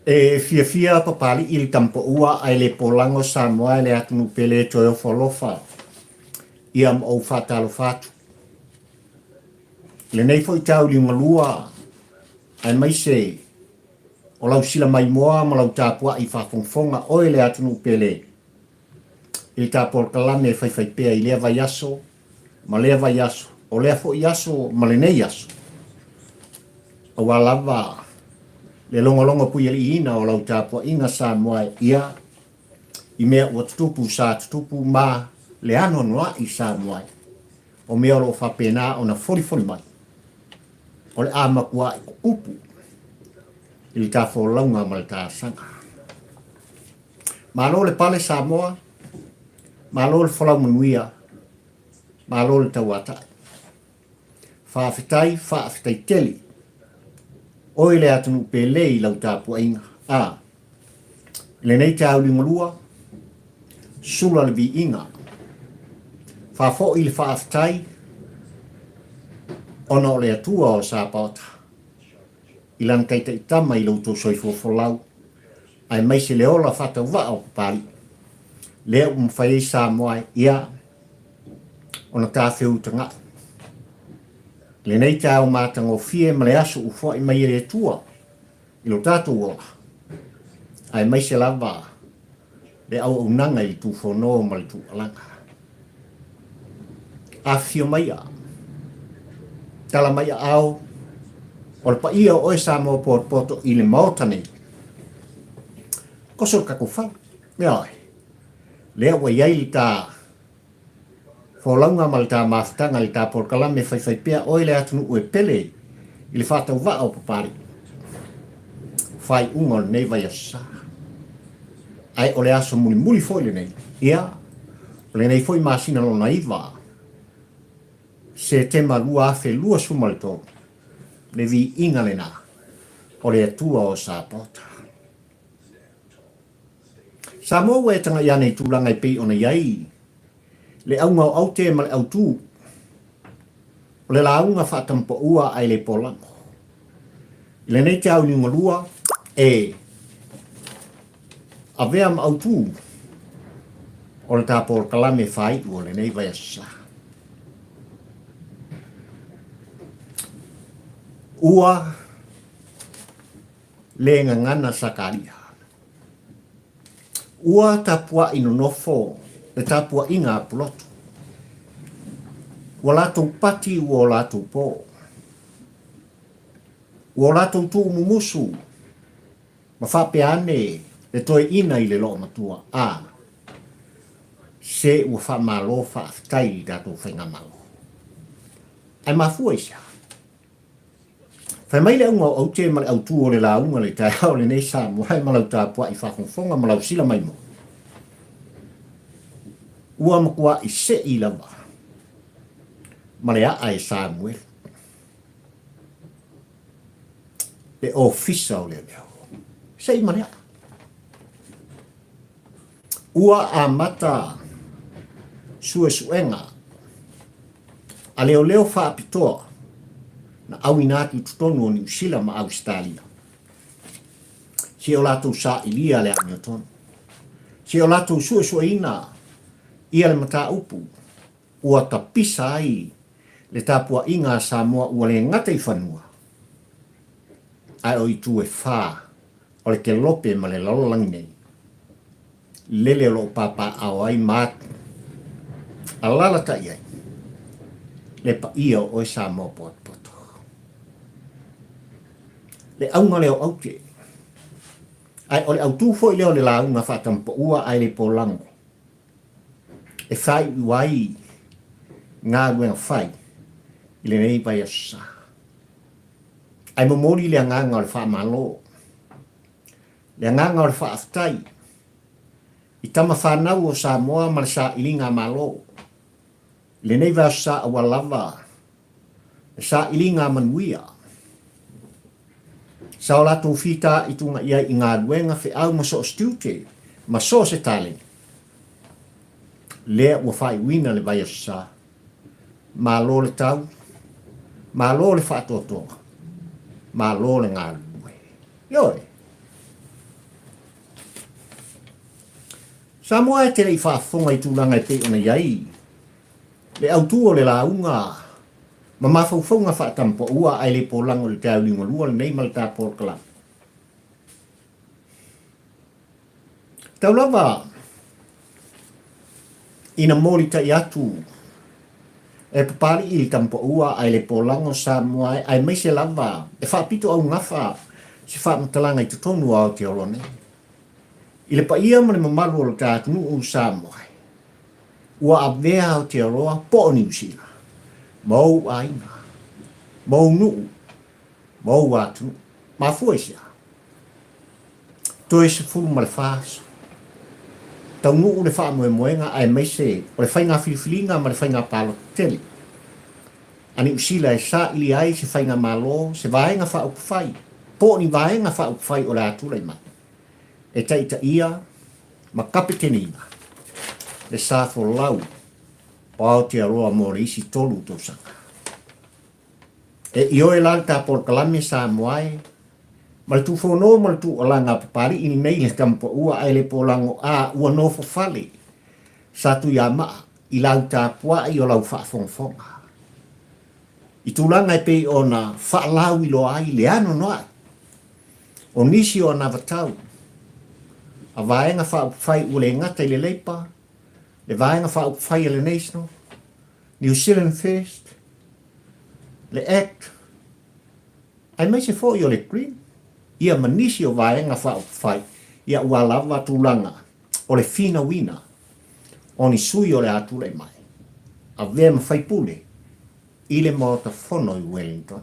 E fiafia Papali'i i le tamapaua ae le polago Samoa e le atunuu pele e toe ofo alofa ia ma ou faatalofa atu. I lenei foi tauliugalua aemaise o lau sila maimoa ma lau tapuai faafogafoga oe le atunuu pele i le ta polokalame e faifaipea i lea vaiaso ma lea vaiaso, o lea foi aso ma lenei aso, aua lava le logologo puialiiina o lau tapuaiga Samoa e ia i mea ua tutupu sa tutupu ma le anoanoai Samoa e o mea o lo o faapena ona folifoli mai o le a matuai upu i le ta folauga ma le ta asaga. Malo le pale Samoa, malo le folau manuia, malo le tauatai. Faafetai, faafetai tele. Oe le atunuu pele i lau tapuaiga. A, i lenei taauliugalua, sula le viiga. Faafoi le faafetai ona o le Atua o Sapaota i lana taitaitama i lo outou soifua folau aemaise le ola faatauvaa o Papalii, lea ua mafai ai Samoa ia ona tafeutagai. I lenei taeao matagofie ma le aso ua foai mai e le Atua i lo tatou ola, aemaise lava le auaunaga i le tufono ma le tuualaga. Afifio maia, tala mai aao, o le paia o oe Samoa potopoto i le Maota nei. Koso le tatou fala. Ioe. Lea ua i ai le ta folauga ma le ta mafutaga i le ta polokalame faifaipea oe le atunuu e pele i le faatauvaa o Papalii. Faaiuga o lenei vaiaso sa. Ae o le aso mulimuli foi lenei, ia, o lenei foi masina lona iva, Setema 2023, le viiga lena o le Atua o Sapaota. Samoa ua e tagai ane i tulaga e pei ona i ai le auga o aute ma le autū o le lauga faatamapaua ae le polago. I lenei tauniugalua e avea ma autū o le ta polokalame faaiu o lenei vaiaso sa. Ua le gagana Sakaria. Ua tapuaʻi nonofo le tapuaʻiga a Pulotu. Ua latou pati ua o latou pō. Ua o latou tuu mumusu ma faapea ane le toeaina i le loomatua, A, se ua faamalo faafetai i le tatou Faigamalo. Ae mafua i se aha? Fai mai le auga o aute ma le autū o le lauga le taeao lenei Samoa e ma lau tapuaʻi faafogafoga ma lau sila maimoa. Ua matuaʻi seʻi lava ma le aʻa e Samuelu, le ofisa o leoleo. Seʻi ma le aʻa. Ua amata suesuega a leoleo faapitoa na auina atu i totonu o Niu Sila ma Ausetalia. Se o latou sailia le amiotonu. Se o latou suesueina ia le mataupu ua tapisa ai le tapuaiga a Samoa ua le gata i fanua, ae o itu e fā o le kelope ma le lalolagi nei. Lele o lo o papaaao ai ma alalatai ai le paia o oe Samoa potopoto. Le auga lea o aute, ae o le autū foi lea o le lauga faatamapaua ae le polago e faaiuiu ai galuega fai i lenei vaiaso sa. Ae momoli le agaga o le faamalo, le agaga o le faafetai i tama fanau o Samoa ma le sailiga Malo i lenei vaiaso sa aua lava le sailiga manuia sa o latou fitaituga i ai i galuega feau ma so o se tiute ma so o se taleni lea ua faaiuina le vaiaso sa. Malo le tau, malo le faatoatoa, malo le galulue. Ioe. Samoa e te le i faafofoga i tulaga e pei ona i ai le autu o le lauga ma mafaufauga faatampaua ae le polago i le taeao liugalua lenei ma le ta polokalame. Tau lava ina molitai atu e Papali'i i le tampaua ae le polago Samoa e, aemaise lava e faapito augafa se faamatalaga i totonu o Aotearoa nei. I le paia ma le mamalu o lo ta atunuu Samoa e, ua avea Aotearoa po o Niu Sila ma ou aiga, ma ou nuu, ma ou atunuu. Mafua i se a? Toe 14 aso. Taunuu le faamoemoega aemaise o le faiga filifiliga ma le faiga palota tele a Niu Sila e saili ai se faigamalo, se vaega faaupufai, po o ni vaega faaupufai o le a tulai mai e taitaia ma kapeteneina le sa folau o Aotearoa mo le isi tolu tausaga. E ioe la le ta polokalame Samoa e, ma le tufono ma le tuualaga a Papali'i lenei le tamapaua ae le polago a ua nofo fale sa Tuiamaa i lau tapuai o lau faafogafoga i tulaga e pei ona faalauiloa ai le anoanoai o nisi o anavatau a Vaega Faaupufai ua le gata i le Labour, le Vaega Faaupufai a le National, New Zealand First, le Act, aemaise foi o le Green, ia ma nisi o Vaega Faaupufai, ia ua lava tulaga o le finauina o ni sui o le a tulai mai, avea ma faipule i le Maota Fono i Wellington.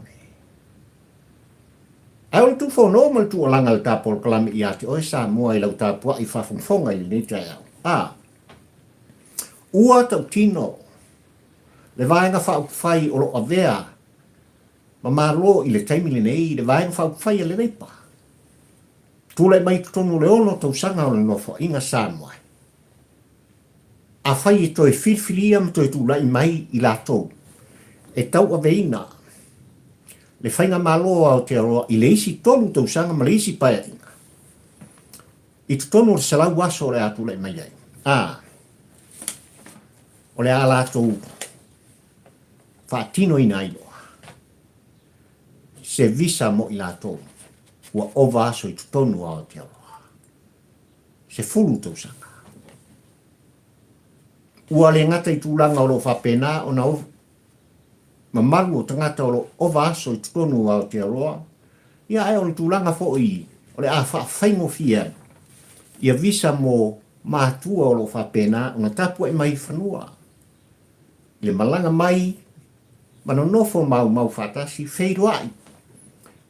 Ae o le tufono ma le tuualaga a le ta polokalame ia te oe Samoa i lau tapuai faafogafoga i lenei taeao. A. Ua tautino le Vaega Faaupufai o lo o avea ma Malo i le taimi lenei i le Vaega Faaupufai a le Leipa. Tulai mai i totonu o le ono tausaga o le Nofoaiga Samoa. Afai e toe filifilia ma toe tulai mai i latou e tauaveina le Faigamalo o Aotearoa i le isi tolu tausaga ma le isi paeaiga, i totonu o le 100 aso o le a tulai mai ai, ā, o le a latou faatinoina ai loa se visa mo i latou ua ova aso i totonu o Aotearoa. 10 tausaga. Ua le gata i tulaga o lo o faapena ona mamalu o tagata o lo o ova aso i totonu o Aotearoa, ia ae o le tulaga foi o le a faafaigofie ai ia visa mo matua o lo o faapena ona tapuai mai i fanua i le malaga mai ma nonofo maumau faatasi, feiloai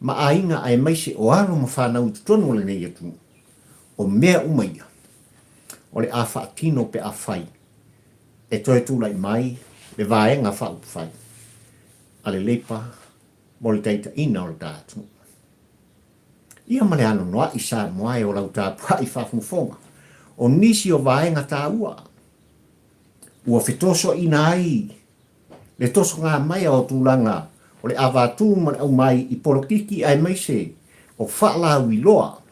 ma aiga aemaise o alo ma fanau i totonu o lenei atunuu. O mea uma ia, o le a faatino pe afai e toe tulai mai le Vaega Faaupufai a le Leipa mo le taitaiina o le ta atunuu. Ia ma le anoanoai Samoa e o lau tapuai faafogafoga, o nisi o vaega taua ua fetosoaina ai le tosoga maea o tulaga o le avatū ma le aumai i polokiki aemaise o faalauiloa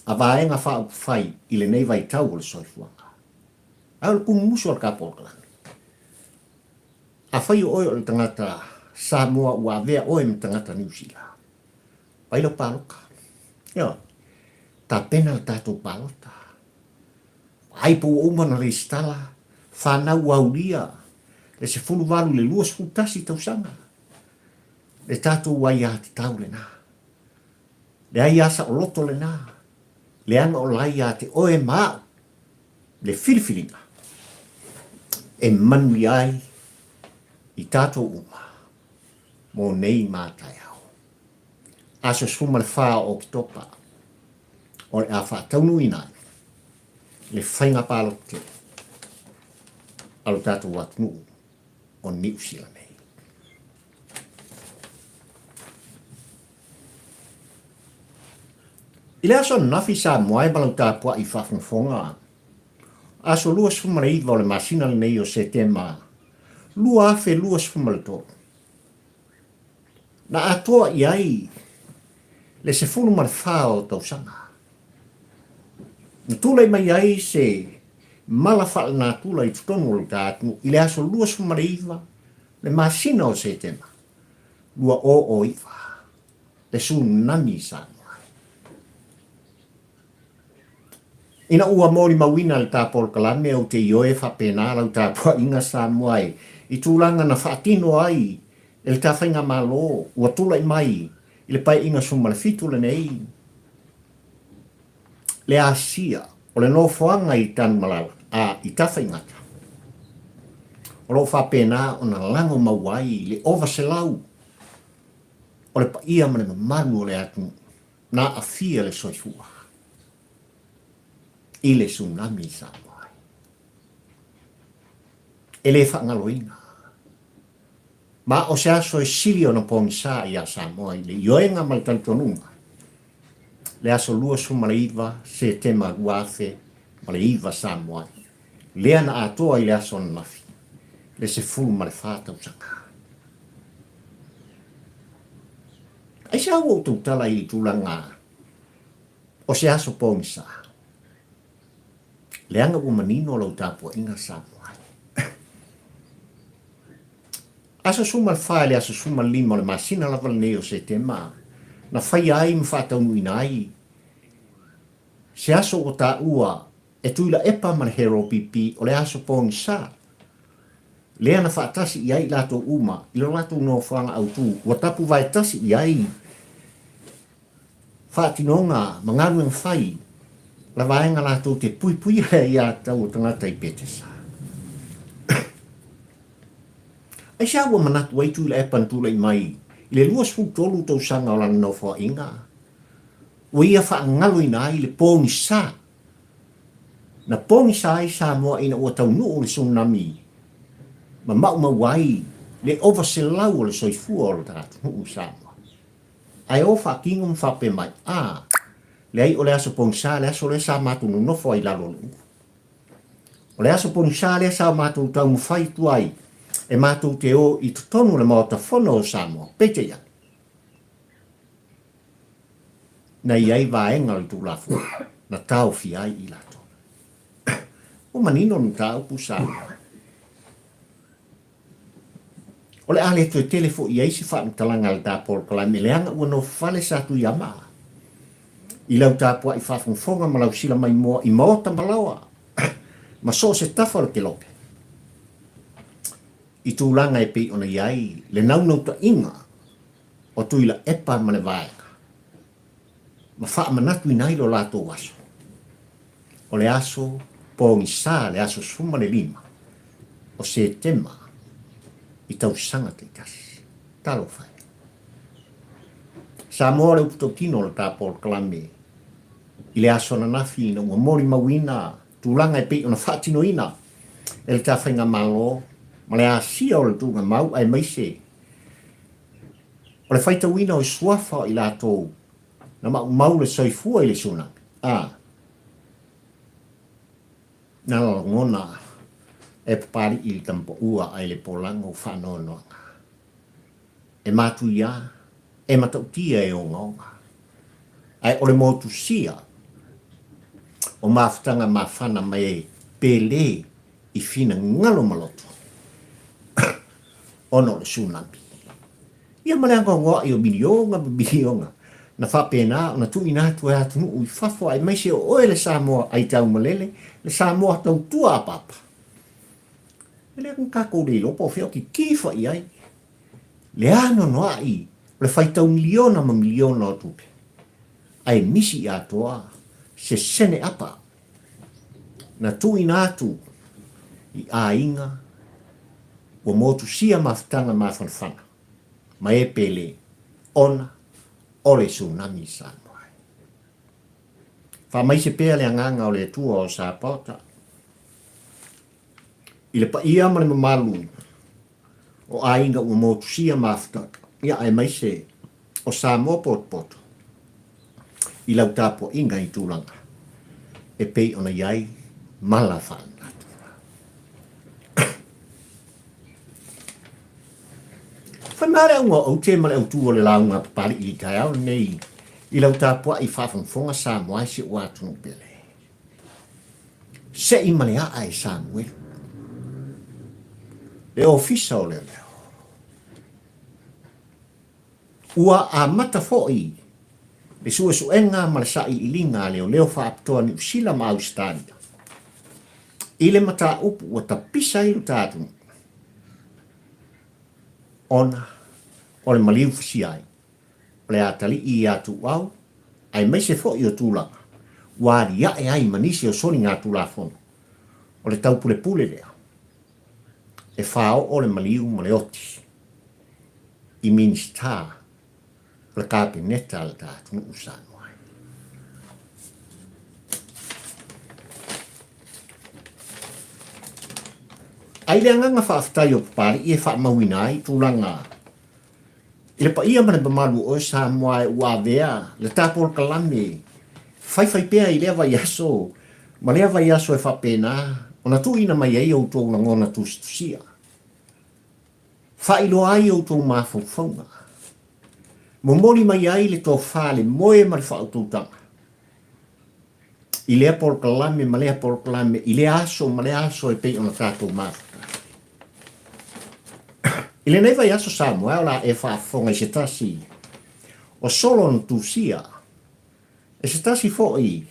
a Vaega Faaupufai i lenei vaitau o le soifuaga. Ae o le kumumusu o le ta polokalame. Afai o oe o le tagata Samoa ua avea oe ma tagata Niu Sila, fai lau palota. Ioe. Tapena le tatou palota. Vaai po ua uma ona resitala fanau ua aulia le 18 i le 21 tausaga. Le tatou aiatatau lena. Le aia saoloto lena, leaga o la ia te oe ma au le filifiliga e manuia ai i tatou uma mo nei ma taeao. Aso 14 o Oketopa o le a faataunuuina ai le faiga palota tele a lo tatou atunuu o Niu Sila nei. I le aso ananafi sa moae ma lau tapuai faafogafoga, aso 29 o le masina lenei o Setema 2023, na atoa i ai le 14 o tausaga. Na tulai mai ai se mala faalenatura i totonu o lo ta atunuu i le aso 29 le masina o Setema 2009, le tsunami i Samoa. Ina ua molimauina le ta polokalame ou te ioe faapena lau tapuaiga Samoa e i tulaga na faatino ai e le ta faigamalo ua tulai mai i le Paeaiga 17 lenei le asia o le nofoaga i Tanumalala a i Tafaigata o lo o faapena ona lago mau ai le ova selau o le paia ma le mamalu o le atunuu na aafia le soifua i le tsunami i Samoa. E le faagaloina. Ma o se aso e sili ona pogisa iā Samoa i le ioega ma le talitonuga, le aso 29 Setema 2009 Samoa ai, lea na atoa i le aso ananafi, le 14 tausaga. Aisea ua outou tala i le tulaga o se aso pogisa? Leaga ua manino lau tapuaiga Samoa ai. Aso 14 i le aso 15 o le masina lava lenei o Setema na faia ai ma faataunuuina ai se aso ua taua e Tuilaepa ma le Hero PP o le aso pogisa lea na faatasi i ai i latou uma i lo latou nofoaga autu ua tapuvae tasi i ai faatinoga ma galuega fai la vaega latou te puipuia le aiatatau o tagata i Petesa. Aisea ua manatu ai Tuilaepa na tulai mai i le 23 tausaga o lana nofoaiga, ua ia faagaloina ai le pogisa na pogisa ai Samoa ina ua taunuu le tsunami ma maumau ai le ova selau o le soifua o lo ta atunuu Samoa. Ae o faatino ma faapea mai, A, leai o le aso pogisa le aso lea sa matou nonofo ai i lalo o le ulu. O le aso pogisa lea sa matou taumafai atu ai e matou te o i totonu o le Maota Fono o Samoa, peitai ane, na i ai vaega o le Tulafono na taofia ai i latou. Ua manino le mataupu Samoa. O le a le toe tele foi i ai se faamatalaga a le ta polokalame leaga ua nofofale sa Tuiama i lau tapuai faafogafoga ma lau sila maimoa i maota ma laoa ma so o se tafa o le kelope i tulaga e pei ona i ai le naunautaiga o Tuilaepa ma le Vaega ma faamanatuina ai lo latou aso. O le aso pogisa le aso 15 o Setema i tausaga taitasi. Talofa e! Samoa o le upu tautino o le ta polokalame i le aso ananafi ina ua molimauina tulaga e pei ona faatinoina e le ta faigamalo ma le asia o le tuugamau aemaise o le faitauina o suafa o i latou na maumau le soifua i le tsunami, a na lagona e Papali'i i le tamapaua ai le polago faanoanoaga. E matuia, e matautia e ogaoga, ae o le motusia o mafutaga mafana mai e Pele i finagalo ma loto ona o le tsunami. Ia ma le anoanoai o miliona ma miliona na faapena ona tuuina atu e atunuu i fafo aemaise o oe le Samoa aitaumalele, le Samoa tautua apaapa. E le tatou le iloa po o fea o kitifa i ai le anoanoai o le faitau miliona ma miliona o tupe, ae misi atoa se sene apa na tuuina atu i aiga ua motusia mafutaga mafanafana ma e pele ona o le tsunami i Samoa. Faamaise pea le agaga o le Atua o Sapaota i le paia ma le mamalu o aiga ua motusia mafutaga, ia aemaise o Samoa potopoto i lau tapuaiga i tulaga e pei ona i ai mala faalenatura. Fai mai le auga o aute ma le autū o le lauga a Papali'i i le taeao lenei i lau tapuai faafogafoga Samoa e si ou atunuu pele. Se'i ma le a'a e Samuelu, le Ofisa o Leoleo. Ua amata foi le suesuega ma le sailiiliga a leoleo faapitoa Niu Sila ma Ausetalia i le mataupu ua tapisa ai lo ta atunuu ona o le maliu fusia ai o le atalii ia Tuuau aemaise foi o tulaga ua aliae ai ma nisi o soligatulafono o le taupulepule lea e faaoo le maliu ma le oti i Minisita o le Kapeneta a le ta atunuu Samoa ai. A i le agaga faafetai o Papalii e faamauina ai tulaga i le paia ma le mamalu o oe Samoa e ua avea le ta polokalame faifai pea i lea vaiaso ma lea vaiaso e faapena ona tuuina mai ai outou lagona tusitusia. Faailoa ai outou mafaufauga. Momoli mai ai le tofa, le moe ma le faautautaga i lea polokalame ma lea polokalame, i lea aso ma lea aso e pei ona tatou mafuta ai. I lenei vaiaso Samoa o le a e faafofoga i se tasi o solo na tusia E se tasi foi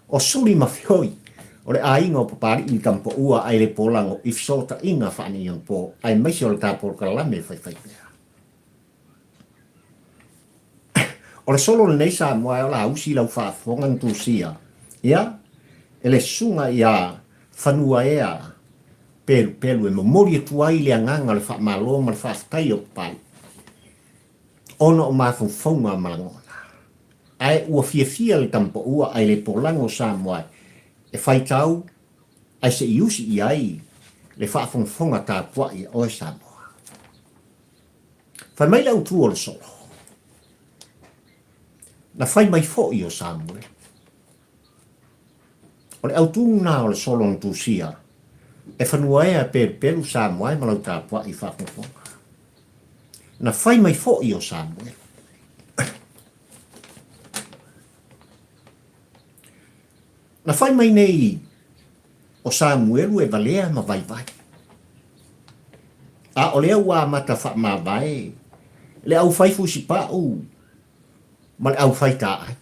o suli ma feoi o le aiga o Papali'i i Tamapaua ae le polago i fesootaiga faaneionapo aemaise o le ta polokalame faifaipea. O le solo lenei Samoa o la usi lau faafofoga na tusia ia e le susuga ia Fanuaea Pelupelu e momoli atu ai le agaga o le faamalo ma le faafetai o Papali'i ona o mafaufauga ma lagona. Ae ua fiafia le tamapaua ae le polago o Samoa e faitau ae se i usi i ai le faafogafoga tapuai a oe Samoa. Fai mai le autu o le solo. Na fai mai foi o Samuele. O le autu na o le solo na tusia e fanua ea pelupelu Samoa e ma lau tapuai faafogafoga. Na fai mai foi o Samuele. Na fai mai nei o Samuelu e valea ma vaivai. A o lea ua amata faamavae le aufai fusipau ma le aufai taai.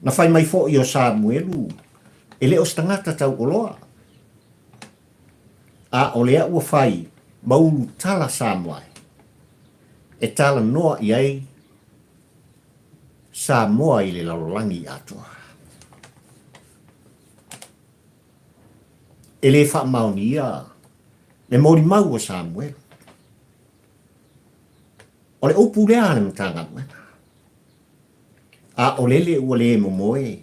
Na fai mai foi o Samuelu e le o se tagata tauoloa. A o lea ua fai ma ulu tala Samoa e talanoa i ai Samoa i le lalolagi atoa. E le faamaonia le molimau a Samuelu. O le upu lea a le Matagaluega. A o lele ua le momoe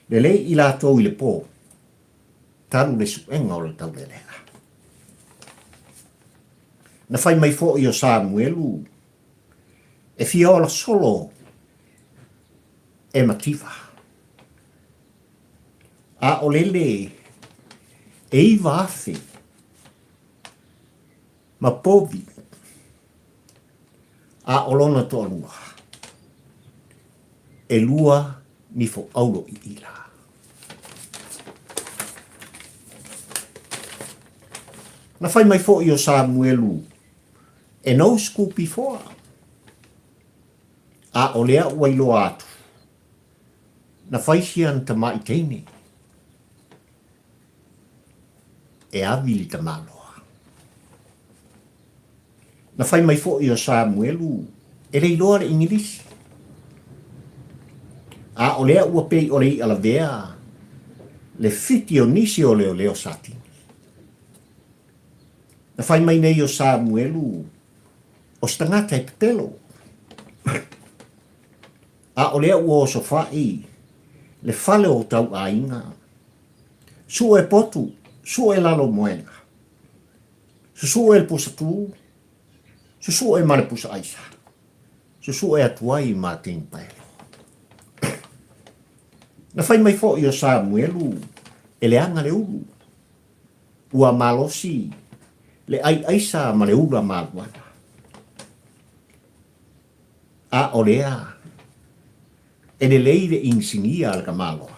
lelei i latou i le po, talu le suega o le taulealea. Na fai mai foi o Samuelu e fia ola solo e mativa. A o lele e 9,000 ma povi a o lona toalua e lua nifo aulo i ila. Na fai mai foi o Samuelu e no school before. A o lea ua iloa atu, na fai sia na tamaʻi teine e avi le tamaloa. Na fai mai foi o Samuelu e le iloa le Igilisi. A o lea ua pei o le iʻa lavea le fiti o nisi o leoleo Satini. Na fai mai nei o Samuelu o se tagata e pepelo. A o lea ua osofaʻi le fale o tauaiga. Sue potu, sue lalo moena. Susue le pusa tu, susue ma le pusa aisa. Susue atu ai ma tini paelo. Na fai mai foi o Samuelu e leaga le ulu. Ua malosi le ai aisa ma le ula maluana. A o lea e lelei le inisinia a le tamaloa.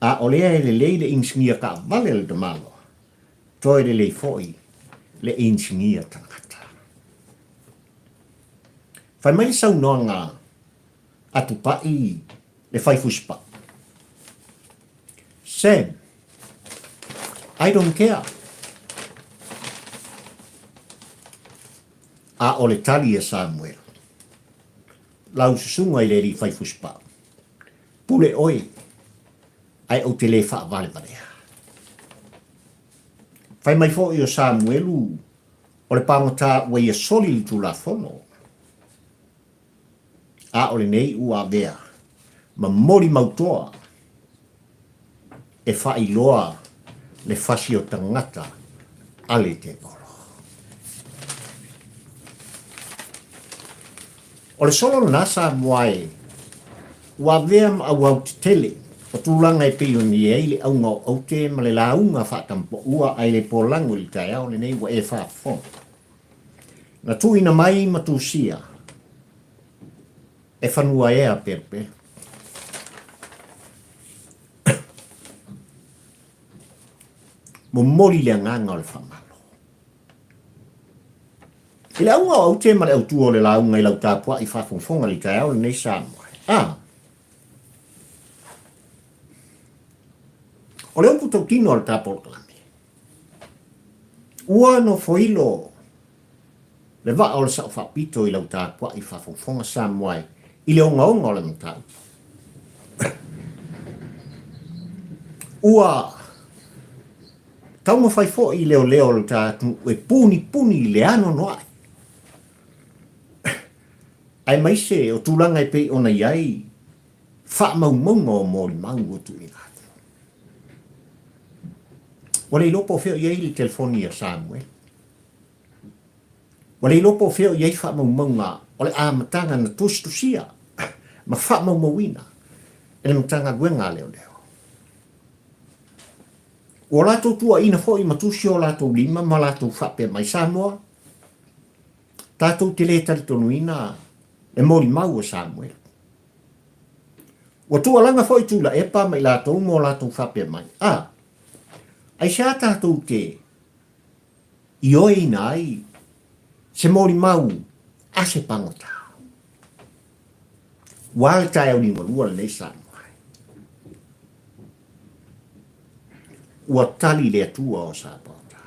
A o lea e lelei le inisinia taavale a le tamaloa, toe lelei foi le inisinia tagata. Fai mai le saunoaga a Tupai le fai fusipau, Sam, I don't care. A o le tali a Samuel, Lau susuga i le alii fai fusipau, Pule oe, ae ou te le faavalevalea. Fai mai foi o Samuelu o le pagota ua ia soli le Tulafono, a o lenei ua avea ma molimautoa e faailoa le fasi o tagata a le tevolo. O le solo lena Samoa e ua avea ma auau tetele o tulaga e pei ona i ai le auga o aute ma le lauga faatampaua ae le polago i le taeao lenei ua e faafofoga. Na tuuina mai ma tusia e Fanuaea Pelupelu. Momoli le agaga o le faamalo. I le auga o aute ma le autu o le lauga i lau tapuai faafogafoga i le taeao lenei Samoa. A. O le upu tautino a le ta polokalame. Ua nofoilo le vaa o le Sao Faapito i lau tapuai faafogafoga Samoa e i le ogaoga o le mataupu. Ua taumafai foi leoleo o le ta atunuu e punipuni i le anoanoai aemaise o tulaga e pei ona i ai faamaumauga o molimau ua tuuina atu. Ua le iloa po o fea o i ai le telefoni a Samuel. Ua le iloa po o fea o i ai faamaumauga o le amataga na tusitusia ma faamaumauina e le Matagaluega a Leoleo. Ua latou tuuaiina foi ma tusi o latou lima ma latou faapea mai, Samoa, tatou te le talitonuina le molimau a Samuel. Ua tuualaga foi Tuilaepa ma i latou ma o latou faapea mai, A, aisea tatou te ioeina ai se molimau a se pagota? Ua a le taeao liugalua lenei Samoa? Ua tali le Atua o Sapaota.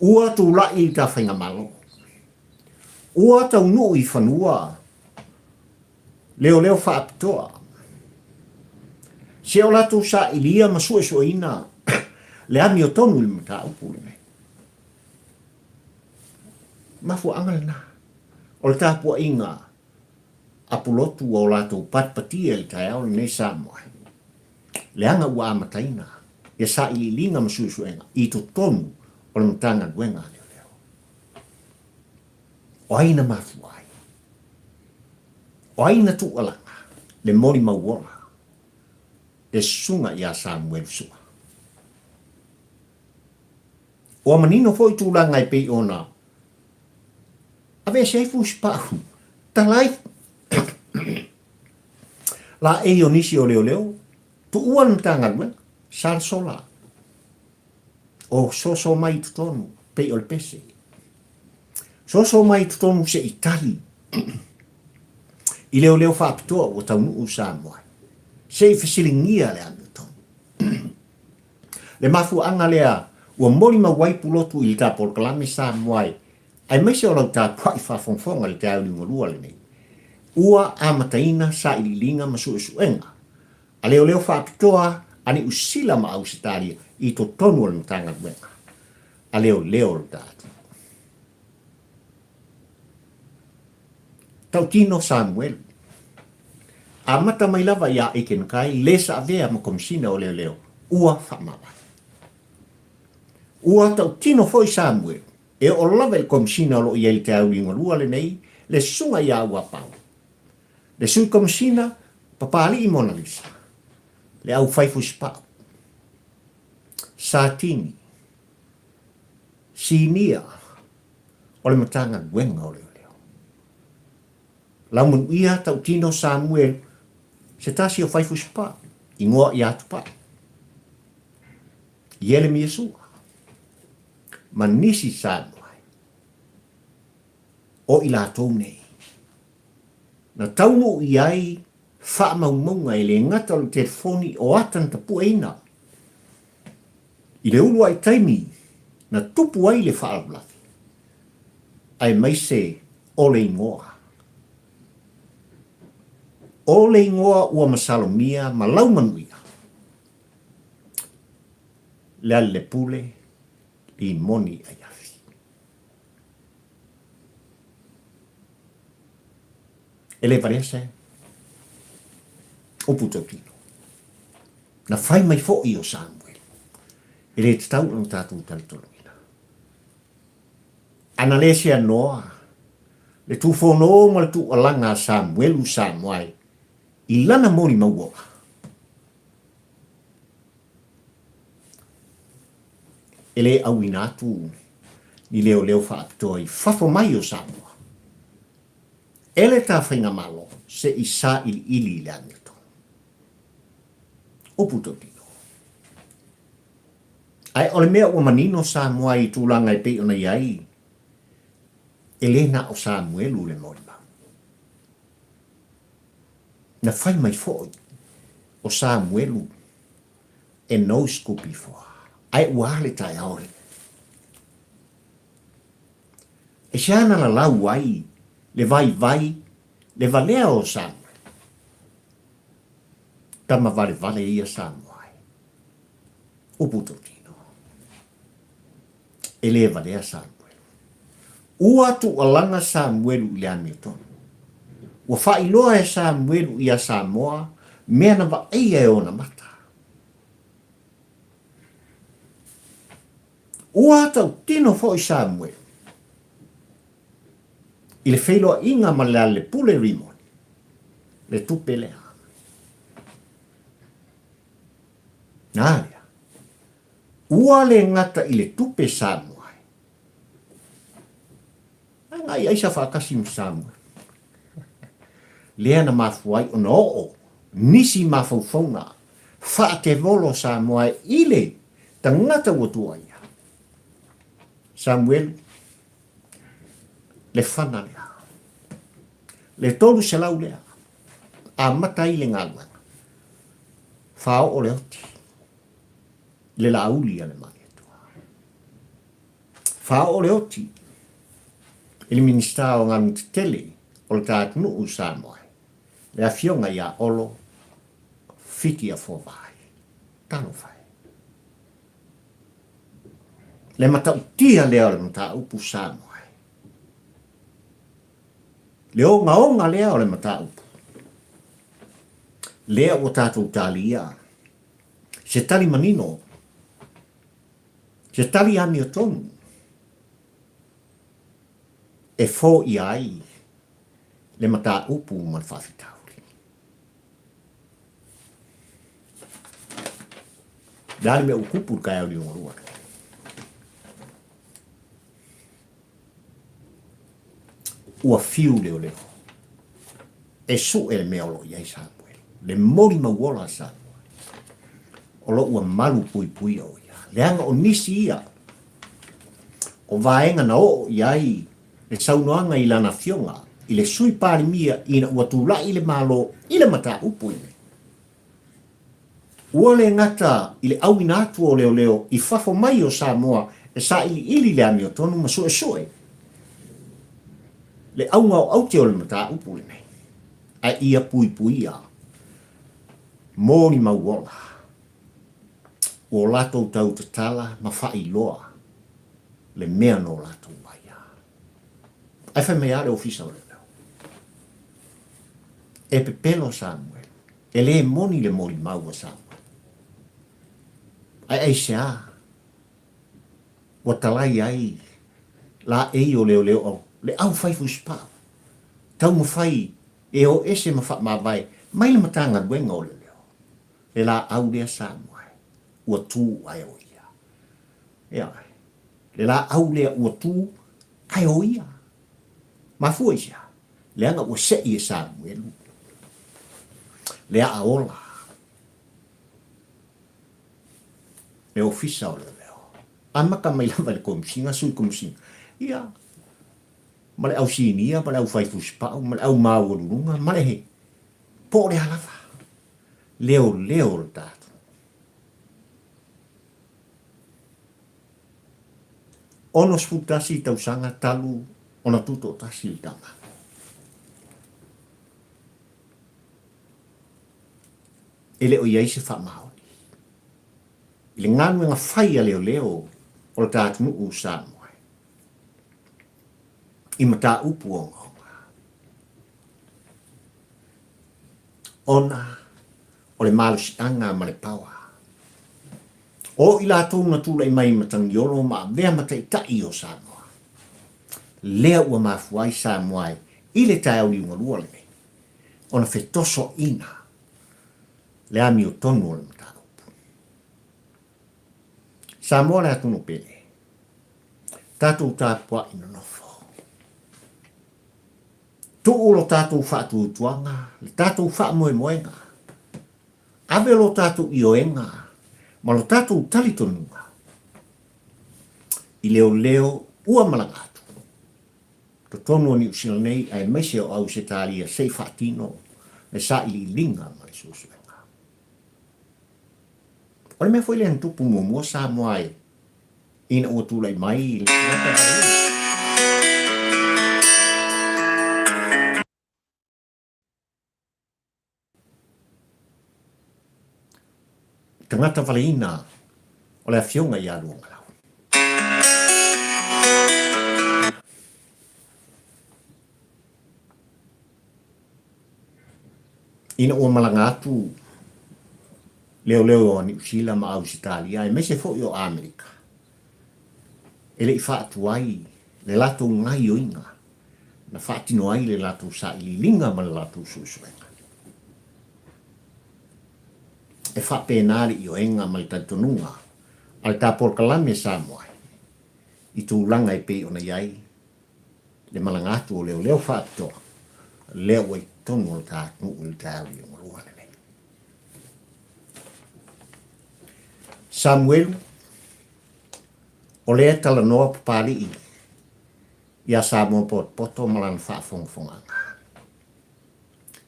Ua tulai le ta faigamalo. Ua taunuu i fanua leoleo faapitoa. Se o latou sailia ma suesueina le amiotonu i le mataupu lenei. Mafuaaga lena o le tapuaiga a Pulotu ua o latou patipatia i le taeao lenei Samoa, leaga ua amataina ia sailiiliga ma suesuega i totonu o le Matagaluega a Leoleo. O ai na mafua ai? O ai na tuualaga le molimau ola le susuga ia Samuelu Sua? Ua manino foi tulaga e pei ona aveese ai Fusipau, tala ai laei o nisi o leoleo, tuua le Matagaluega, Salsola, o soso mai i totonu, pei o le pese. Soso mai i totonu se i tali i leoleo faapitoa ua taunuu i Samoa, se i fesiligia le amiotonu. Le mafuaaga lea ua molimau ai Pulotu i le ta polokalame Samoa e, aemaise o lau tapuai faafogafoga i le taeao liugalua lenei, ua amataina sailiiliga ma suesuega a leoleo faapitoa a Niu Sila ma Ausetalia i totonu o le Matagaluega a Leoleo o le ta atunuu. Tautino Samuelu. Amata mai lava iā Aiken Kai le sa avea ma Komisina o Leoleo, ua faamavae. Ua tautino foi Samuelu, e oo lava i le Komisina o lo o i ai i le taeao liugalua lenei, le susuga iā Uapau, le Sui Komisina Papalii Monalisa, le au fai fusipau, Satini, Sinia, o le Matagaluega o Leoleo. Laumanuia Tautino Samuel, se tasi o fai fusipau. Igoa ia Tupai, Ielemia Sua, ma nisi Samoa o i latou nei. Na taunuu i ai faamaumauga e le gata o le telefoni o ata na tapueina i le uluai taimi na tupu ai le faalavelave, aemaise o le igoa. O le igoa ua masalomia ma laumanuia, Lealilepule Limoni Aiafi. E le valea se upu tautino. Na fai mai foi o Samuel, e le tatau ona tatou talitonuina. A na le seanoa le tufono ma le tuualaga a Samuelu Samoae i lana molimau ola. E le auina atu ni leoleo faapitoa i fafo mai o Samoa e le ta faigamalo se i sailiili i le amiotonu. Upu tautino. Ae o le mea ua manino Samoa i tulaga e pei ona i ai, e le na o Samuelu le molimau. Na fai mai foi o Samuelu e no school before. Ae ua a le taeao lenei? Aisea na lalau ai le vaivai le valea o Samuelu? Tama valevale ia Samoa e. Upu tautino. E le valea Samuelu. Ua tuualaga Samuelu i le amiotonu. Ua faailoa e Samuelu iā Samoa mea na vaaia e ona mata. Ua tautino foi Samuelu i le feiloaiga ma le Lealepule Rimoni, le tupe lea. Nā lea, ua le gata i le tupe Samoa e. Ae ngai aisa faatasi ma Samoa. Lea na mafua ai ona oo nisi mafaufauga faatevolo Samoa e i le tagata ua tuuaia. Samuelu, le fana lea, le 300 lea, amata ai le galuega. Faaoo le oti i le laauli a le Malietoa. Faaoo le oti i le Minisita o Galuega Tetele o le ta atunuu Samoa, le Afioga ia Olo Fitiafovai. Talofa e. Le matautia lea o le mataupu Samoa e. Le ogaoga lea o le mataupu. Lea ua tatou talia se tali manino, se tali amiotonu e foia ai le mataupu ma le faafitauli. Le a le mea ua tupu i le taeao liogalua lenei? Ua fiu leoleo e suʻe le mea o lo o i ai Samuel, le molimau ola a Samuel, o lo ua malu puipuia o ia. Leaga o nisi ia o vaega na oo i ai le saunoaga i lana afioga i le Sui Palemia ina ua tulai le Malo i le mataupu lenei. Ua le gata i le auina atu o leoleo i fafo mai o Samoa e sailiili le amiotonu ma suesue le auga o aute o le mataupu lenei, ae ia puipuia molimau ola ua latou tau tatala ma faailoa le mea no latou aia. Ae fai mai lava le Ofisa o Leoleo, E pepelo Samuel. E le moni le molimau a Samuel. Ae aisea ua talai ai laei o leoleo o le au fai fusipau, taumafai e o ese ma faamavae mai le Matagaluega o Leoleo, le laau lea Samuel ua tu ae o ia. Ioe. Le laau lea ua tu ae o ia. Mafua i se a? Leaga ua sei e Samuelu le aa ola. Le Ofisa o Leoleo. Amata mai lava i le Komesina, Sui Komesina, ia, ma le au sinia ma le au fai fusipau ma le au maualuluga ma le po o le a lava. Leoleo o le tatou. 61 tausaga talu ona tutoatasi le tama. E le o i ai se faamaoni i le galuega fai a leoleo o le ta atunuu o Samoa i mataupu ogaoga ona o le malosiaga ma le paoa. O i latou na tulai mai i Matagiolo ma avea ma taitai o Samoa, lea ua mafua ai Samoa i le taeao liugalua lenei ona fetosoaina le amiotonu o le mataupu. Samoa le atunuu pele, tatou tapuai nonofo. Tuu lo tatou faatuatuaga, le tatou faamoemoega, ave lo tatou ioega ma lo tatou talitonuga i leoleo ua malaga atu totonu o Niu Sila nei aemaise o Ausetalia se i faatino le sailiiliga ma le suesuega. O le mea foi lea na tupu muamua Samoa ai ina ua tulai mai le tagata valea. Tagata valeina o le Afioga ia Luagalau. Ina ua malaga atu leoleo o Niu Sila ma Ausetalia aemaise foi o Amerika, e le i faatuai le latou gaioiga na faatino ai le latou sailiiliga ma le latou suesuega. E faapena le ioega ma le talitonuga a le ta polokalame Samoa i tulaga e pei ona i ai le malaga atu o leoleo faapitoa lea ua i totonu o le ta atunuu i le taeao liugalua lenei. Samuelu, o lea e talanoa Papalii iā Samoa Potopoto ma lana faafogafogaga.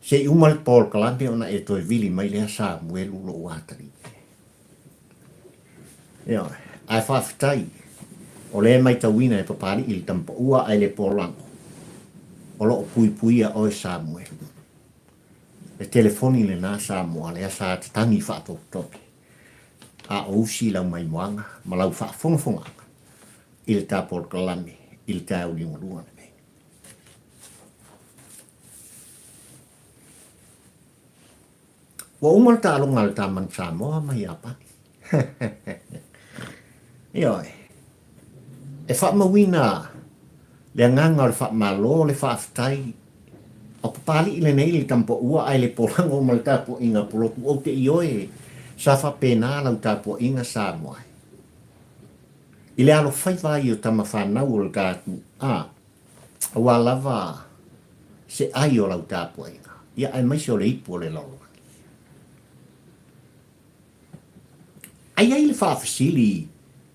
Se i uma le polokalame ona e toe vili mai lea Samuelu lou atalii. Ioe, ae faafetai o lea e maitauina e Papalii le tamapaua ae le polago o lo o puipuia oe Samuelu. Le telefoni lena Samoa lea sa tatagi faatopetope a o usi lau maimoaga ma lau faafogafogaga i le ta polokalame i le taeao liugalua lenei. Ua uma le taaloga a le ta Manu Samoa ma Iapani. Ioe. E faamauina le agaga o le faamalo, le faafetai, o Papalii lenei le tamapaua ae le polago ma le tapuaiga pulotu. Ou te ioe sa faapena lau tapuaiga Samoa i le alofaiva ai o tama fanau o le ta atunuu, a, aua lava se ai o lau tapuaiga, ia aemaise o le ipu o le lalolagi. A i ai le faafesili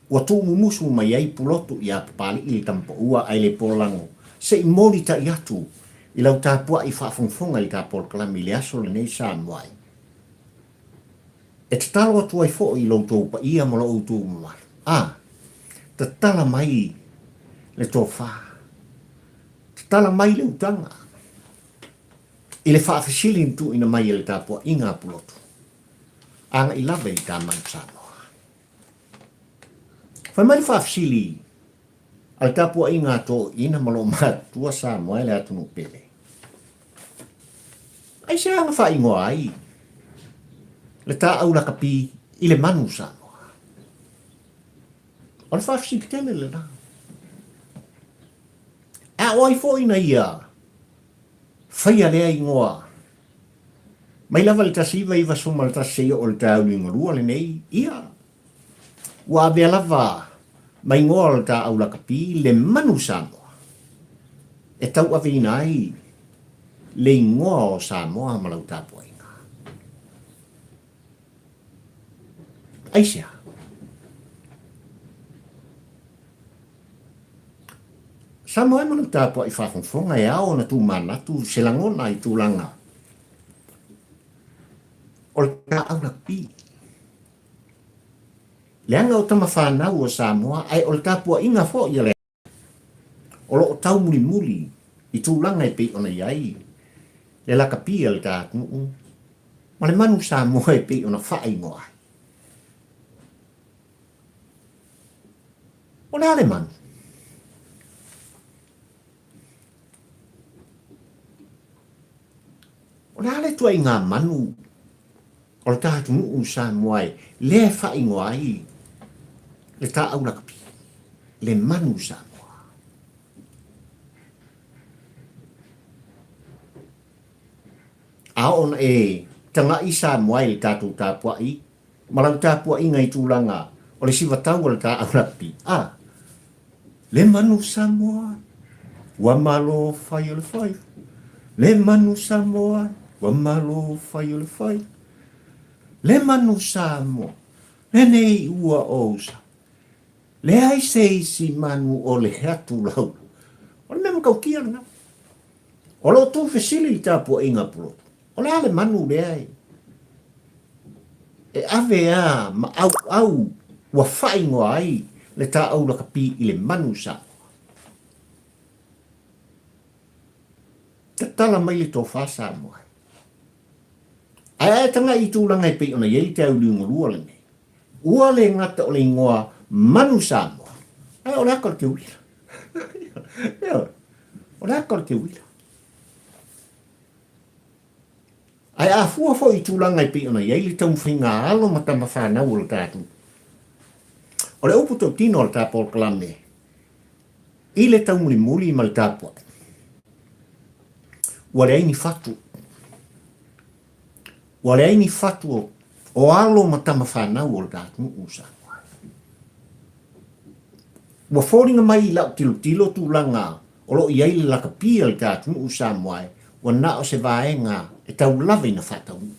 ua tuumumusu mai ai Pulotu iā Papalii le tamapaua ae le polago se i molitai atu i lau tapuai faafogafoga i le ta polokalame i le aso lenei Samoa ai. E tatalo atu ai foi i lo outou paia ma lo outou mamalu, a, tatala mai le tofa, tatala mai le utaga i le faafesili na tuuina mai e le tapuaiga a Pulotu, agai lava i le ta Manu Samoa. Fai mai le faafesili a le tapuaiga a toeaiina ma loomatutua Samoa e le atunuu pele. Aisea na faaigoa ai le ta aulakapi i le manu Samoa? O le faafesili tele lena. A o ai foi na ia faia lea igoa mai lava i le 1991 seia oo i le taeao liugalua lenei, ia, ua avea lava ma igoa o le ta aulakapi le manu Samoa e tauaveina ai le igoa o Samoa ma lau tapuaiga. Aisea? Samoa e ma lau tapuai faafogafoga e ao ona tumanatu se lagona i tulaga o le taau lakapi. Leaga o tama fanau a Samoa ae o le tapuaiga foi a le o lo o taumulimuli i tulaga e pei ona i ai le lakapi a le ta atunuu ma le manu Samoa e pei ona faaigoa ai. O le a le manu? O le a le ituaiga manu o le ta atunuu Samoa e lea e faaigoa ai le taau lakapi, le manu Samoa? A oo ona e taga'i Samoa i le tatou tapua'i ma lau tapuaiga i tulaga o le sivatau o le taau lakapi, a Le manu Samoa, ua malo fai o le faiva. Le manu Samoa, ua malo fai o le faiva. Le manu Samoa, lenei ua ou sa. Leai se isi manu o le atu lau. O le mea matautia lena. O lo o tuufesili le tapuaiga a Pulotu. O le a le manu lea e e ave a ma auau ua faaigoa ai le taau lakapi i le manu Samoa? Tatala mai le tofa Samoa. Ae a e tagai i tulaga e pei ona i ai le taeuliugalua lenei, ua le gata o le igoa manu Samoa, ae o le aka o le teuila. Ioe, o le aka o le teuila. Ae a fua foi i tulaga e pei ona i ai le taumafaiga a alo ma tama fanau o le tatou, o le upu tautino a le ta polokalame i le taumulimuli ma le tapuai, ua leai ni fatu. Ua leai ni fatu o alo ma tama fanau o le ta atunuu o Samoa. Ua foliga mai i lau tilotilo tulaga O lo o i ai le lakapi a le ta atunuu Samoa ua na o se vaega e tau lava ina faataunuu.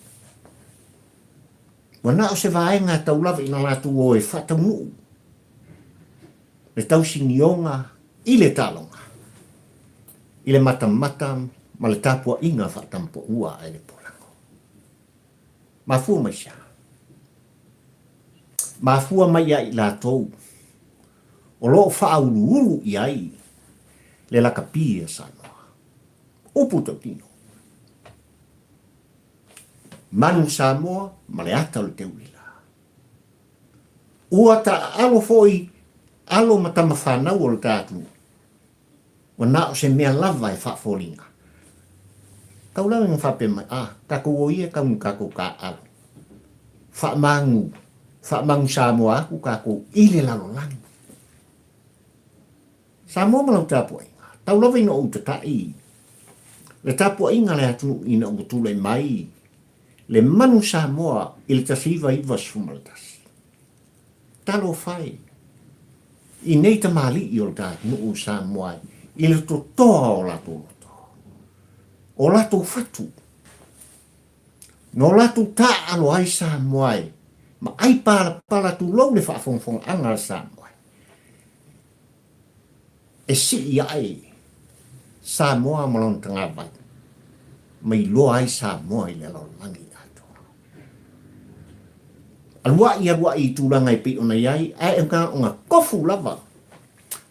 Ua na o se vaega e tau lava ina latou o e faataunuu le tausinioga i le taaloga, i le matamata ma le tapuaiga faatampoua a le polago. Mafua mai se aha? Mafua mai ia i latou o lo o faauluulu i ai le lakapi a Samoa. Upu tautino. Manu Samoa ma le ata o le teuila. Ua taaalo foi alo ma tama fanau o le ta atunuu. Ua na o se mea lava e faafoliga. Tau lava ina faapea mai, a, tatou o ia e tau ni tatou taaalo. Faamagu, faamagu Samoa atu tatou i le lalolagi. Samoa ma lau tapuaiga, tau lava ina ou tata'i le tapuaiga a le atunuu ina ua tulai mai le manu Samoa i le 1911. Talofa e i nei tamalii o le ta atunuu o Samoa i le totoa o latou loto, o latou fatu, no latou taaalo ai Samoa e ma ai palapala tulou le faafogafogaaga a Samoa e sii ae Samoa ma lona tagavai ma iloa ai Samoa i le lalolagi atoa. Aluaʻi aluaʻi i tulaga e pei ona i ai, ae na ona tofu lava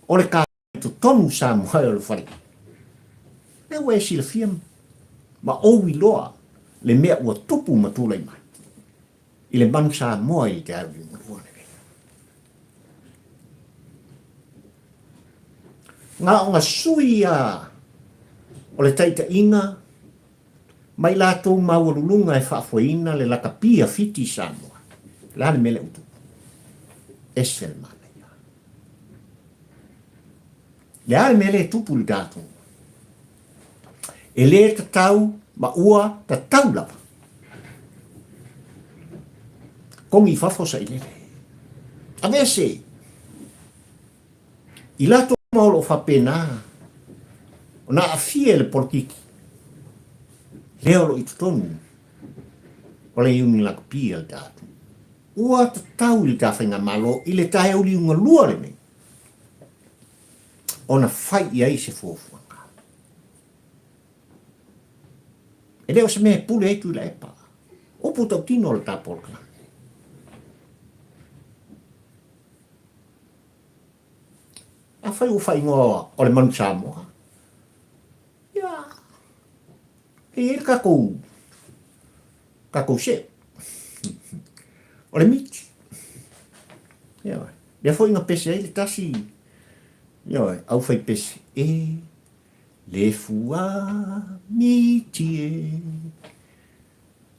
o le ka i totonu Samoa o le fale. Lea ua e silafia ma ou iloa le mea ua tupu ma tulai mai i le manu Samoa i le te au liugalua lenei. Na ona sui a o le taitaiga ma i latou maualuluga e faafoeina le lakapi a Fiti Samoa. O le a le mea lea ua tupu? Ese le manaia. Le a le mea lea e tupu i le tatou? E le tatau ma ua tatau lava. Kogi i fafo sailele. Aveese I latou uma o lo o faapena ona aafia i le polokiki lea o lo o i totonu o le Iuni Lakapi a le tatou, ua tatau i le ta Faigamalo i le taeauliugalua lenei. ona fai i ai se fuafuaga. E le o se mea e pule ai Tuilaepa. Upu tautino o le ta polokalame. Afai ua faaigoa o le manu Samoa, ia, e i ai le tatou, tatou seu. O le miti. Ioe. Lea foi na pese ai le tasi, ioe, au fai pese, e le fua miti e,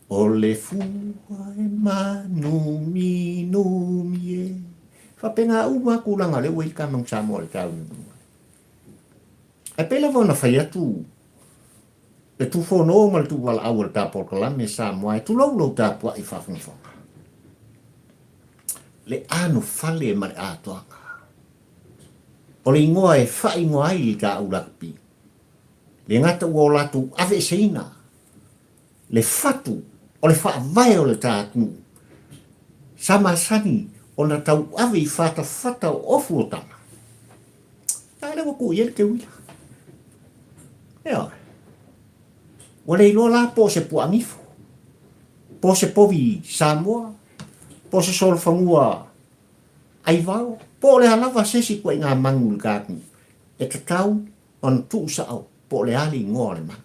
o le fua e mānuminumi e. Faapena uma lava tulaga o lea ua i ai le ta manu Samoa i le ta unuunu. Ae pei lava ona fai atu le tufono ma le tuuvalaau o le ta polokalame Samoa e tulou lou tapuai faafogafoga. Le anofale ma le atoaga. O le igoa e faaigoa ai le ta aulakapi. Le gata ua o latou aveeseina le fatu o le faavae o le ta atunuu sa masani ona tauave i fatafata o ofu o tama. A lea ua tuu i ai le teuila. Ioe. Ua le iloa la po o se puaanifo, po o se povi Samoa, po o se solofanua aivao, po o le a lava se isi ituaiga manu i le ta atunuu, e tatau ona tuusao po o le a le igoa o le manu.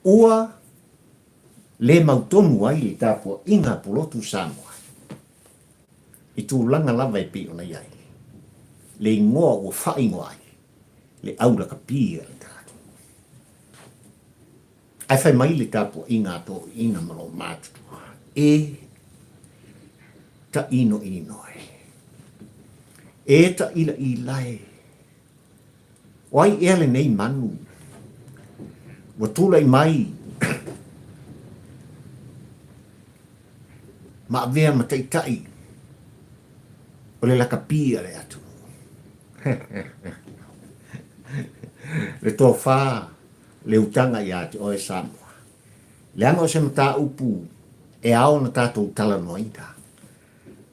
Ua le mautonu ai le tapuaiga a Pulotu Samoa i tulaga lava e pei ona i ai le igoa ua faaigoa ai le au lakapi a le tatou. Ae fai mai le tapuaiga a toeaiina ma lou matutua, E taʻinoʻino e, e taʻilaʻila e, O ai ea lenei manu ua tulai mai ma avea ma taitai o le lakapi a le atunuu? Le tofa, le utaga ia te oe Samoa. Leaga o se mataupu e ao ona tatou talanoaina.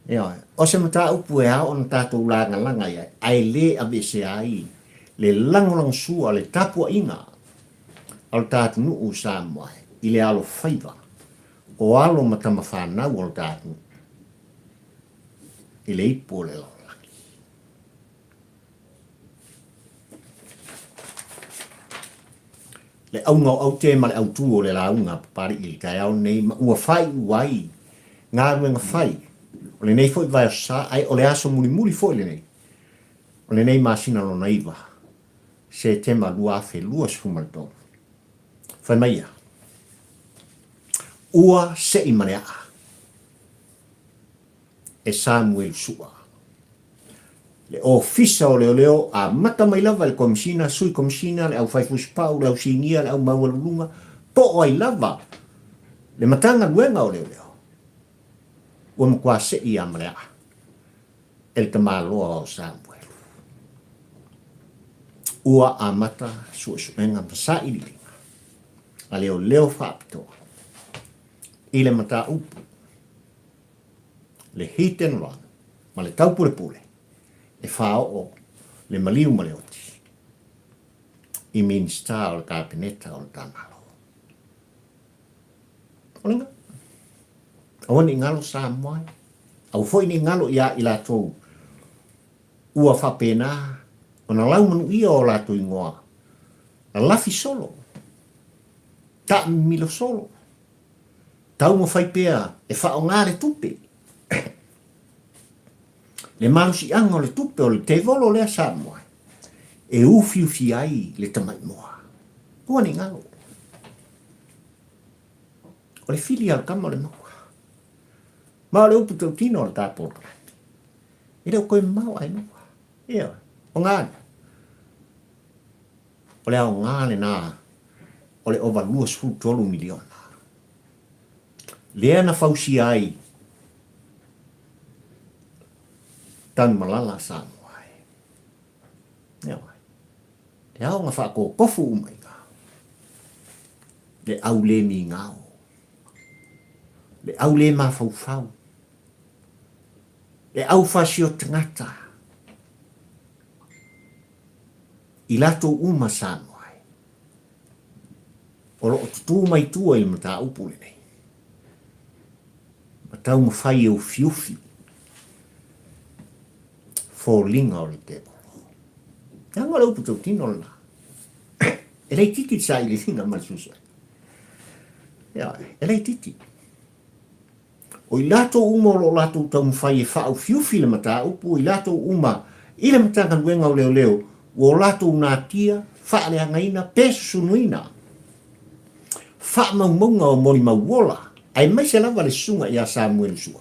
Ioe. O se mataupu e ao ona tatou lagalaga i ai, ae le aveesea ai le lagolagosua, le tapuaiga a lo ta atunuu o Samoa i le alofaiva o alo ma tamafanau o lo ta atunuu i le ipu o le lalolagi. Le auga o aute ma le autū o le lauga a Papali'i i le taeao lenei ma ua faaiu ai galuega fai o lenei foi vaeaso sa, ae o le aso mulimuli foi lenei o lenei masina lona iva, Setema 2023. Fai mai ia, Ua se'i ma le a'a e Samuelu Su'a. Le Ofisa o Leoleo amata mai lava i le Komesina, Sui Komesina, le au fai fusipau, le au sinia, le au maualuluga, po o ai lava le Matagaluega o Leoleo, ua matua se'i lava ma le aa e le tamaloa o Samuelu. Ua amata suesuega ma sailiiliga a leoleo faapitoa i le mataupu le hit and run ma le taupulepule e faaoo le maliu ma le oti i Minisita o le Kapeneta o le ta Malo. O lena. Aua ne i galo Samoa, aua foi ne i galo iā i latou ua faapena ona laumanuia o latou igoa, lalafi solo, taamimilo solo, Taumafai pea e faaaoga le tupe, le malosiaga o le tupe o le tevolo lea Samoa e ufiufi ai le tamaimoa. Aua ne i galo. O le fili a le tama o le maua. Ma o le upu tautino o le ta polokalame. E le o toe mamao ae maua. Ioe, o gana. O le aoga lena o le ova 23 miliona lea na fausia ai Tanumalala Samoa e. Ioe. E ao ona faatotofu uma i ina le au le migao, le au le mafaufau. Le aufasio tagata i latou uma Samoa ai, o lo o tutū mai tua i le mataupu lenei, ma taumafai e ufiufi foliga o le tevolo. Leaga o le upu tautino lena. E laitiiti le sailiiliga ma le suesuega. Ioe, e laitiiti. O i latou uma o lo o latou taumafai e faaufiufi le mataupu, o i latou uma i le Matagaluega o Leoleo ua o latou natia, faaleagaina pe susunuina faamaumauga o molimau ola, aemaise lava le susuga ia Samuelu Sua.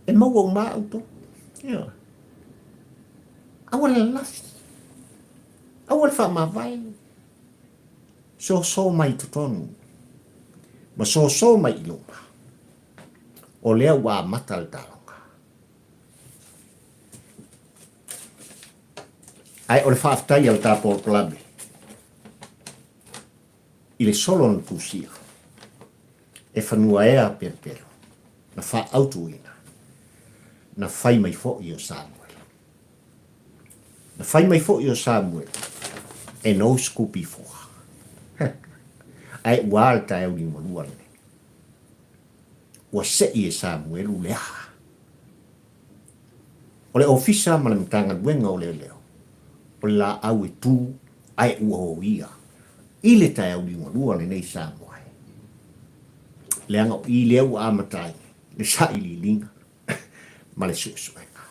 E maua uma lava outou. Ioe. Aua le lalafi. Aua le faamavae. Soso mai i totonu ma soso mai i luma, o lea ua amata le taaloga. Ae o le faafetai a le ta polokalame i le solo na tusia e fanuaea pelopelo na faaautuina na fai mai foi o Samuel. Na fai mai foi o Samuel, E no school before. Ae ua a le taeao liugalua lenei. Ua sei e Samuelu le aha. O le ofisa ma le Matagaluega o Leoleo, o le laau e tu ae ua oia i le taeao liugalua lenei Samoa e. Leaga o i lea ua amata ai le sailiiliga ma le suesuega.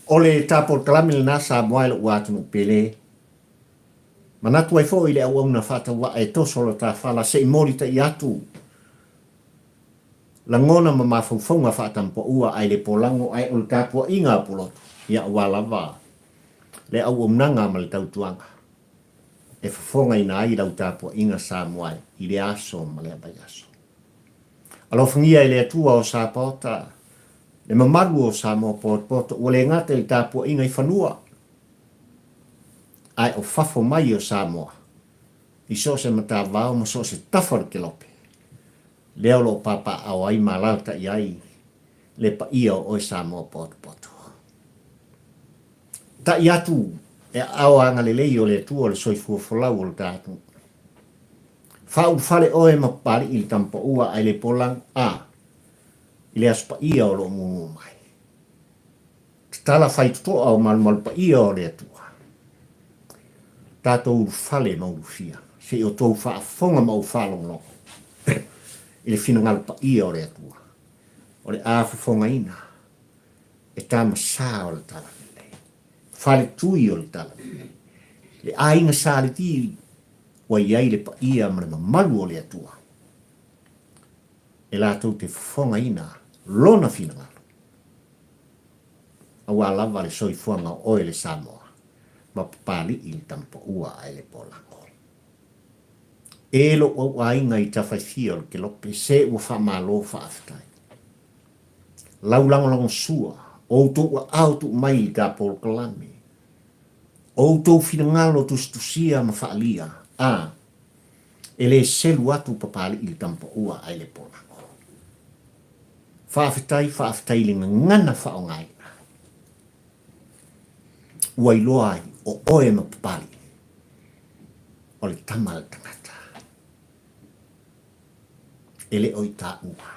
O le ta polokalame lena Samoa e lou atunuu pele. Manatu ai foi i le auauna faatauvaa e toso lo ta fala se i molitai atu lagona ma mafaufauga faatampoua ae le polago ae o le tapuaiga a Pulotu ia aua lava le auaunaga ma le tautuaga e fofogaina ai lau tapuaiga Samoa i lea aso ma lea vaiaso. Alofagia e le Atua o Sapaota le mamalu o Samoa potopoto ua le gata i le tapuaiga i fanua ae o fafo mai o Samoa i so o se matavao ma so o se tafa o le kelope lea o lo o papaaao ai ma alaalatai ai le paia o oe Samoa potopoto. Ta'i atu e aao agalelei o le Atua o le soifua folau o le ta atunuu. Faaulufale oe ma Papali'i i le Tamapaua ae le polang a i le Aso Paia o lo o muamua mai. Tatala faitotoa o malumalu paia o le Atua. Tatou ulufale ma ulufia, se i outou faafofoga ma ou faalogologo i le finagalo paia o le Atua, o le a fofogaina e tama sa o le Talalelei, faletui o le Talalelei, le aiga Sa Levi ua i ai le paia ma le mamalu o le Atua, e latou te fofogaina Lona finagalo, aua lava le soifuaga o oe le Samoa ma Papali'i le Tamapaua ae le Polago. E lou auaiga i tafaifia o le Kelope, se ua faamalo faafetai. Lau lagolagosua, o outou aao tuu mai i ta polokalame, o outou finagalo tusitusia ma faalia, a, e le selu atu Papali'i le Tamapaua ae le Polago. Faafetai, faafetai i le gagana faaaogaina. Ua iloa ai o oe ma Papali'i o le tama a le tagata. E le o i taua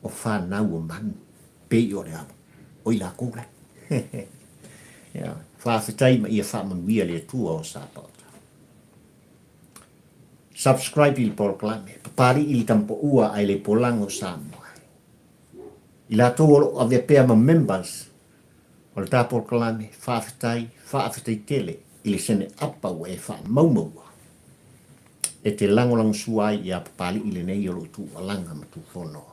o fanau o manu pei o le au o i lakou la. Ia, faafetai ma ia faamanuia le Atua o Sapaota. Subscribe i le polokalame, Papali'i i le Tamapaua ae le Polago Samoa. I latou o lo o avea pea ma members o le ta polokalame, faafetai, faafetai tele i le sene apa ua e faamaumaua e te lagolagosua ai iā Papali'i lenei o lo o tuualaga ma tufono.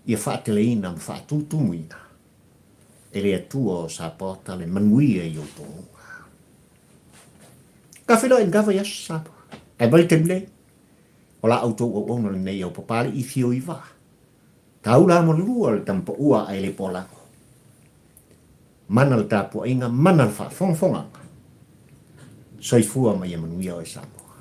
Ia faateleina ma faatutumuina e le Atua o Sapaota le manuia i outou luga. Ka feiloai i lena vaiaso Samoa. Ae mai le taimi nei, o la outou auauna lenei au Papali'i fio i vaa. Taula mo le lua le tamapaua ae le polago. Mana le tapuaiga, mana le faafogafogaga. Soifua ma ia manuia oe Samoa.